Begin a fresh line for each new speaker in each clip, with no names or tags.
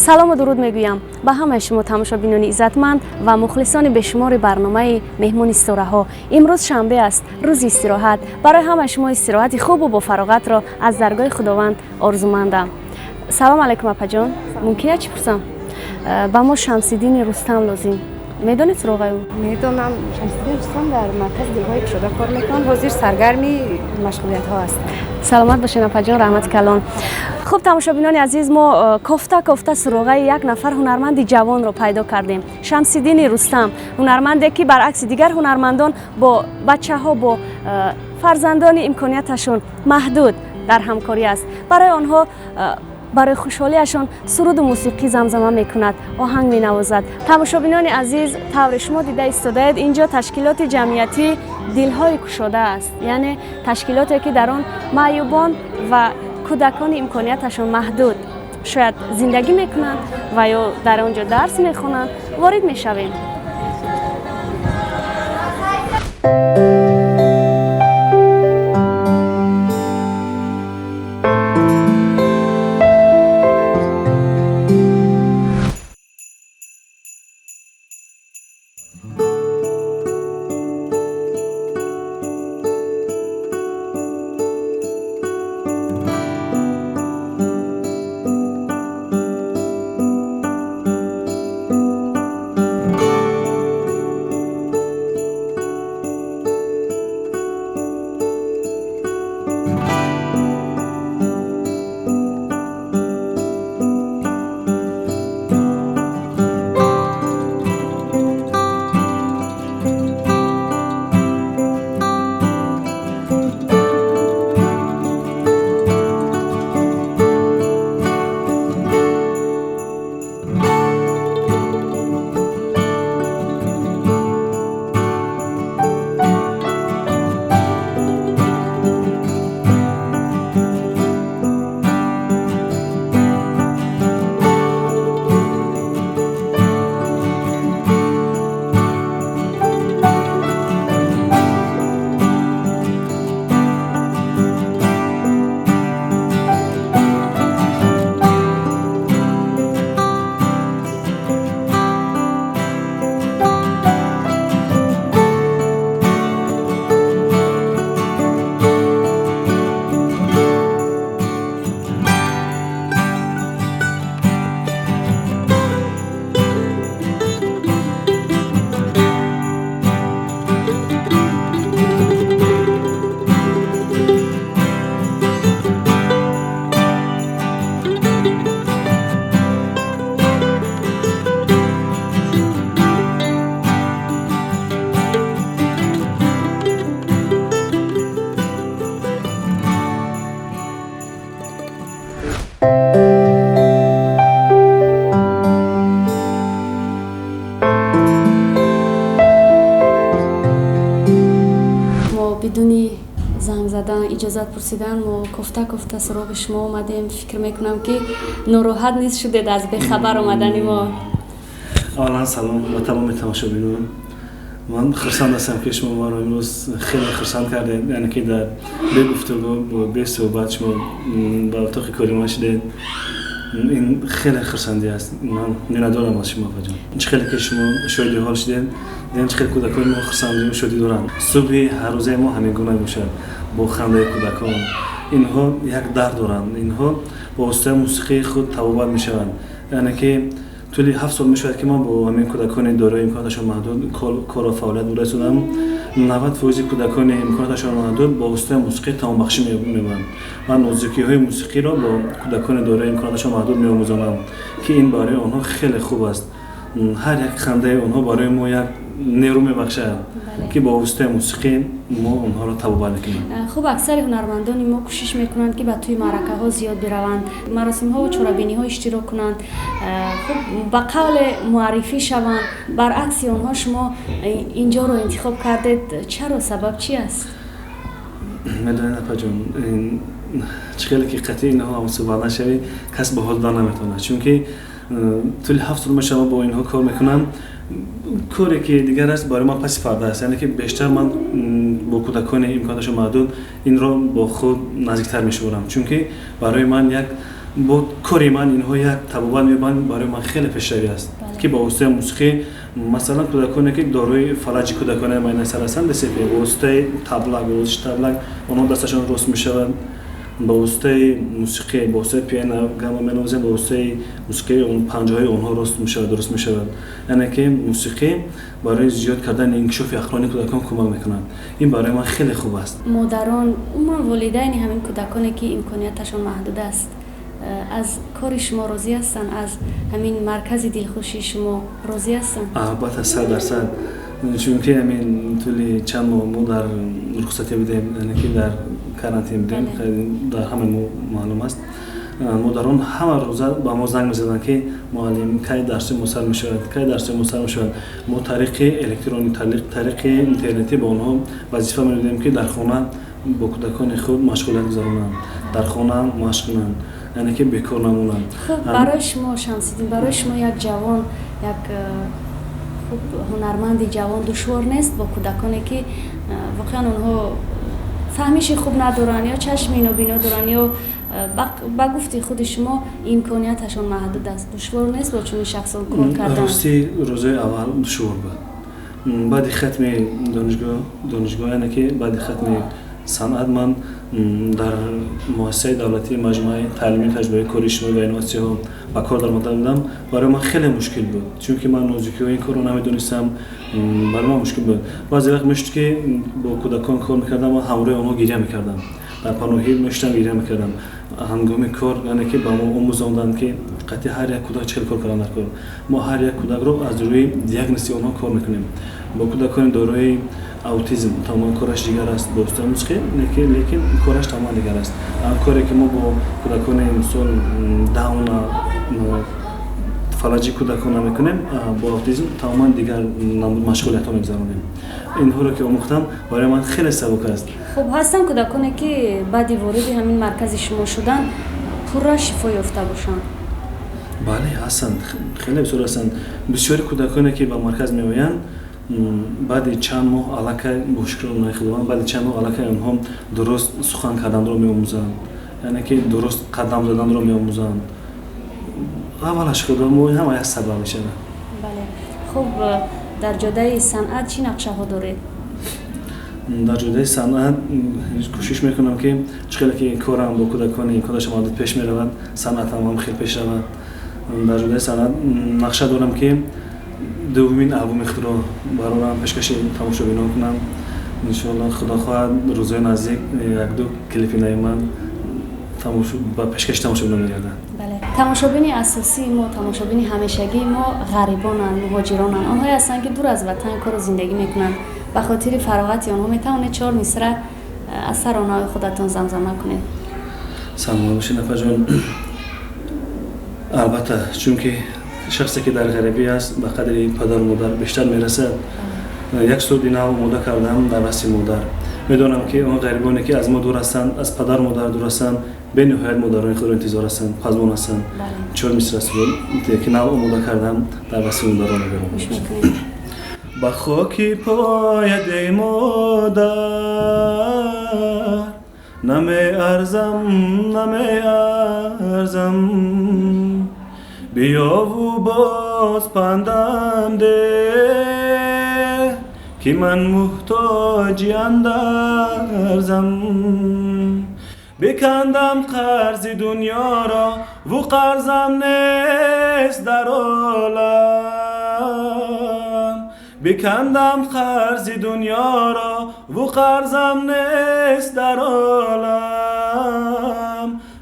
Салому дуруд мегӯям ба ҳамаи шумо тамошобинони иззатманд ва мухлисони бешумори барномаи меҳмони ситораҳо. Имрӯз шанбе аст, рӯзи истироҳат. Барои ҳамаи шумо истироҳати хубу бофароғатро аз даргоҳи Худованд орзумандам. Салом алайкум, апаҷон. Мумкин як чӣ пурсам? Ба мо Шамсиддини Рустам лозим. Медонед суроғаи ӯ?
Медонам. Шамсиддин Рустам дар маркази дилҳои кушода кор мекунанд. Ҳозир саргарми машғулиятҳо ҳастанд.
Саломат бошед, апаҷон, раҳмати калон. Хуб, тамошобинони азиз, мо кофта кофта суроғаи як нафар ҳунарманди ҷавонро пайдо кардем. Шамсиддини Рустам, ҳунарманде ки баръакси дигар ҳунармандон бо бачаҳо, бо фарзандони имконияташон маҳдуд дар ҳамкорӣ аст. Барои онҳо, барои хушҳолиашон суруду мусиқӣ замзама мекунад, оҳанг менавозад. Тамошобинони азиз, тавре шумо дида истодаед, ин ҷо ташкилоти ҷамъиятӣ дилҳои кушода аст, яъне ташкилоте ки дар он маъюбон ва кӯдакони имконияташон маҳдуд шояд зиндагӣ мекунанд ва ё дар он ҷо дарс мехонанд. Ворид мешавем. Бидуни занг задан, иҷозат пурсидан мо кофта кофта суроғи шумо омадем. Фикр мекунам, ки нороҳат низ шудед аз бехабар омадани мо.
Аввалан салом ба тамоми тамошобинон. Ман хурсанд ҳастам, ки шумо маро имрӯз хеле хурсанд кардед, яъне ки дар бегуфтугӯ, бесӯҳбат шумо ба утоқи кори ман шудед. Ин хеле хурсандӣ аст. Ман миннатдорам аз шумо, апаҷон. Чӣ хеле ки шумо шоҳиди ҳол шудед, дидем чӣ хеле кӯдакони мо хурсандию шодӣ доранд. Субҳи ҳаррӯзаи мо ҳамин гуна мебошад, бо хандаи кӯдакон. Инҳо як дард доранд, инҳо бо воситаи мусиқии худ табобат мешаванд. Яъне ки тӯли 7 сол мешавад, ки ман бо ҳамин кӯдакони дорои имконоташон маҳдуд кору фаъолият бурда истодам. 90 фоизи кӯдакони имконоташон маҳдуд бо воситаи мусиқӣ тавонбахшӣ меёбанд. Ман нозукиҳои мусиқиро бо кӯдакони дорои имконоташон маҳдуд меомӯзонам, ки ин барои онҳо хеле хуб аст. Ҳар як хандаи онҳо барои мо як нерӯ мебахшад, ки бо воситаи мусиқӣ мо онҳоро табобат мекунем.
Хуб, аксари ҳунармандони мо кӯшиш мекунанд, ки ба тӯи маъракаҳо зиёд бираванд, маросимҳову чорабиниҳо иштирок кунанд, хуб, ба қавле муаррифӣ шаванд. Баръакси онҳо шумо инҷоро интихоб кардед. Чаро? Сабаб чи аст?
Медонед, апаҷон, Чӣ хеле ки қатъи инҳо ҳамсӯҳбат нашавӣ, кас баҳо дода наметавонад, чунки тӯли 7 сол мешава бо инҳо кор мекунам. Коре ки дигар аст, барои ман паси парда аст, яъне ки бештар ман бо кӯдакони имконоташон маҳдуд инро бо худ наздиктар мешуморам, чунки барои ман як бо кори ман инҳо як табобат меёбанд. Барои ман хеле пешравӣ аст, ки ба воситаи мусиқӣ, масалан, кӯдаконе ки дорои фалаҷи кӯдаконаи майнаи сар ҳастанд, ДЦП, ба воситаи таблак, ба воситаи таблак онҳо дасташон рост мешавад. Ба воситаи мусиқӣ, ба воситаи пиано гамма менавозем, ба воситаи мусиқии панҷаҳои онҳо рост мешавад, дуруст мешавад. Яъне ки мусиқӣ барои зиёд кардани инкишофи ақлонии кӯдакон кӯмак мекунад. Ин барои ман хеле хуб аст.
Модарон, умуман волидайни ҳамин кӯдаконе ки имконияташон маҳдуд аст, аз кори шумо розӣ ҳастанд? Аз ҳамин маркази дилхушии шумо розӣ ҳастанд?
Албатта, 100%, чунки ҳамин тӯли чанд моҳ мо дар рухсатӣ будем, яъне ки дар карантин будем, дар ҳамаи мо маълум аст. Модарон ҳама рӯза ба мо занг мезаданд, ки муаллим, кай дарси мо сар мешавад, кай дарси мо сар мешавад? Мо тариқи электронӣ, тариқи интернетӣ ба онҳо вазифа медодем, ки дар хона бо кӯдакони худ машғулият гузаронанд, дар хона машқ кунанд, яъне ки бекор намонанд.
Хуб, барои шумо, Шамсиддин, барои шумо, як ҷавон, як хуб ҳунарманди ҷавон, душвор нест бо кӯдаконе ки воқеан онҳо фаҳмиши хуб надоранд ё чашми нобино доранд ё ба гуфти худи шумо имконияташон маҳдуд аст? Душвор нест бо чунин шахсон кор кардан?
Ростӣ, рӯзои аввал душвор буд. Баъди хатми донишгоҳ, яъне ки баъди хатми санъат, ман дар муассисаи давлатии маҷмӯаи таълимии таҷрибаи кори иҷтимоӣ ва инноватсияҳо ба кор даромада будам. Барои ман хеле мушкил буд, чунки ман нозукиҳои ин корро намедонистам. Барои ман мушкил буд. Баъзе вақт мешуд, ки бо кӯдакон кор мекардам ва ҳамроҳи онҳо гиря мекардам, дар паноҳӣ мешудам, гиря мекардам ҳангоми кор. Яъне ки ба мо омӯзонданд, ки қатъи ҳар як кӯдак чӣ хел кор кардан дар кор. Мо ҳар як кӯдакро аз рӯи диагнози онҳо кор мекунем. Бо кӯдакони дорои аутизм тамоман кораш дигар аст, бо воситаи мусиқӣ, лекин кораш тамоман дигар аст. Коре ки мо бо кӯдакони, мисол, Дауна, фалаҷи кӯдакона мекунем, бо аутизм тамоман дигар машғулиятҳо мегузаронем. Инҳоро ки омӯхтам, барои ман хеле сабук аст.
Хуб, ҳастанд кӯдаконе ки баъди вориди ҳамин маркази шумо шудан пурра шифо ёфта бошанд?
Бале, ҳастанд, хеле бисёр ҳастанд. Бисёри кӯдаконе ки ба марказ меоянд, баъди чанд моҳ аллакай, бо шукронаи Худованд, баъди чанд моҳ аллакай онҳо дуруст сухан карданро меомӯзанд, яъне ки дуруст қадам заданро меомӯзанд. Аввалаш Худо, мо ҳама як сабаб мешавад.
Бале, хуб, дар ҷодаи санъат чӣ нақшаҳо доред?
Дар ҷодаи санъат кӯшиш мекунам, ки чӣ хеле ки корам бо кӯдакони имконоташон маҳдуд пеш меравад, санъатам ҳам хел пеш равад. Дар ҷодаи санъат нақша дорам, ки дуввумин албоми худро барорам, пешкаши тамошобинон кунам. Иншоалло, Худо хоҳад, рӯзҳои наздик якду клипи нави ман ба пешкаши тамошобинон мегардад.
Бале, тамошобини асосии мо, тамошобини ҳамешагии мо ғарибонанд, муҳоҷиронанд, онҳое ҳастанд, ки дур аз ватан кору зиндагӣ мекунанд. Ба хотири фароғати онҳо метавонед чор мисра аз таронаҳои худатон замзама кунед?
Саломат бошед, нафарҷон. Албатта, чунки шахсе ки дар ғарибӣ аст, ба қадри падару модар бештар мерасад. Як суруди нав омода кардам дар васфи модар. Медонам, ки он ғарибоне ки аз мо дур ҳастанд, аз падару модар дур ҳастанд, бениҳоят модарони худро интизор ҳастанд, пазмон ҳастанд. Чор мисра суруд ки нав омода кардам, дар васфи модарон мебарам. Ба хоки поят, эй модар, намеарзам, намеарзам. Биёву боз пандам деҳ, ки ман муҳтоҷи андарзам. Бикандам қарзи дунёро, ву қарзам нест дар олам. Бикандам қарзи дунёро, ву қарзам нест дар олам,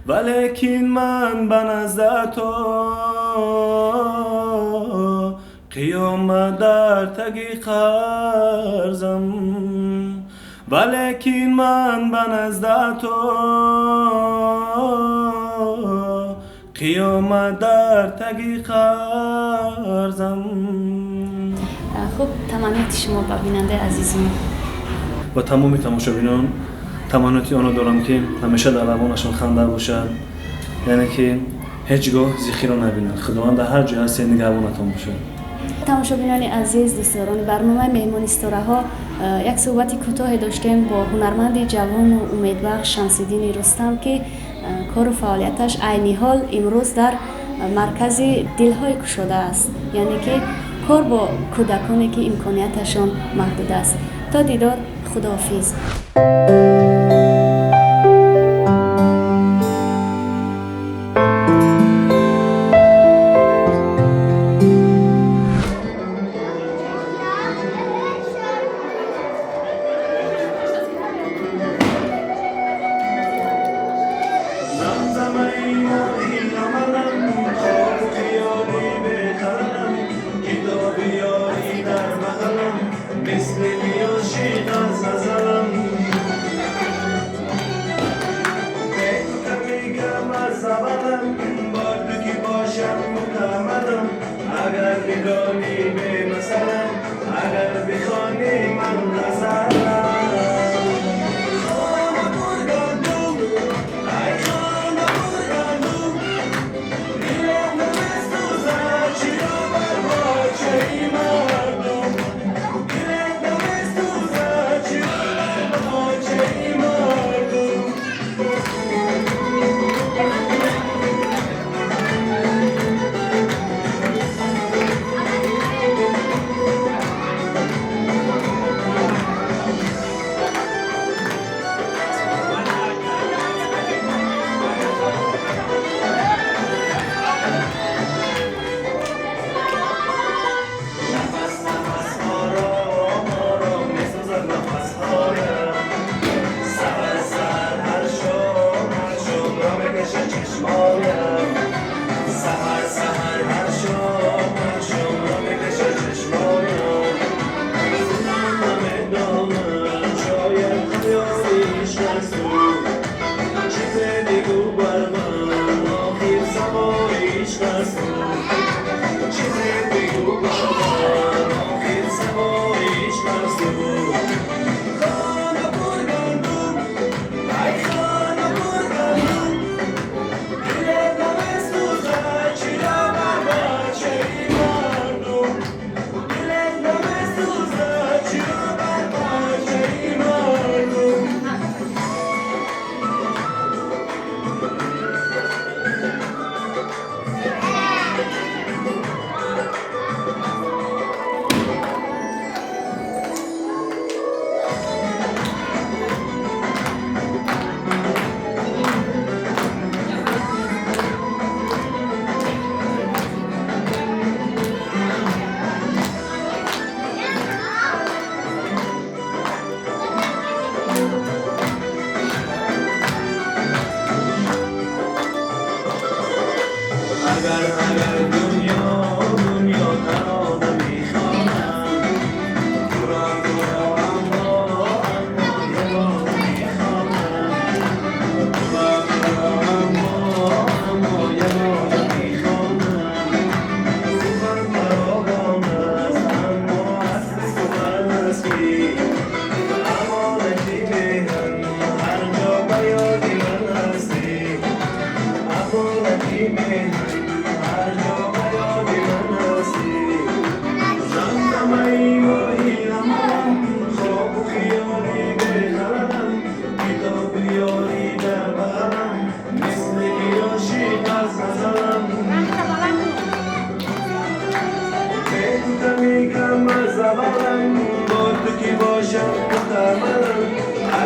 валекин ман ба назда то қиёмат дар таги қарзам, валекин ман ба назда то қиёмат дар таги қарзам.
Хуб, таманниёти шумо ба бинандаи азизи мо?
Ба тамоми тамошобинон Таманноти онро дорам, ки ҳамеша дар лабонашон ханда бошад, яъне ки ҳеҷ гоҳ зихиро набинанд. Худованд дар ҳар ҷой ҳастед нигаҳбонатон бошад.
Тамошобинони азиз, дӯстдорони барномаи Меҳмони ситораҳо, як суҳбати кӯтоҳе доштем бо ҳунарманди ҷавону умедбахш Шамсиддини Рустам, ки кору фаъолияташ айни ҳол имрӯз дар маркази дилҳои кушода аст, яъне ки кор бо кӯдаконе, ки имконияташон маҳдуд аст. То дидор, худоҳофиз.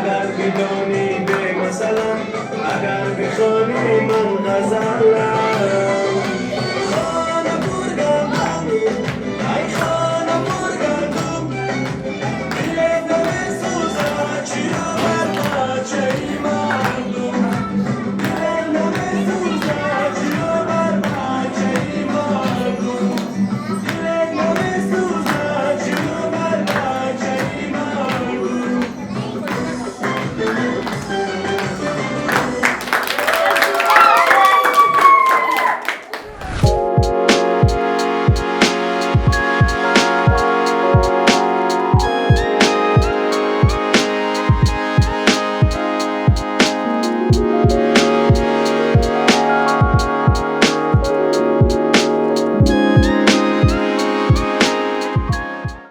اگر بدانی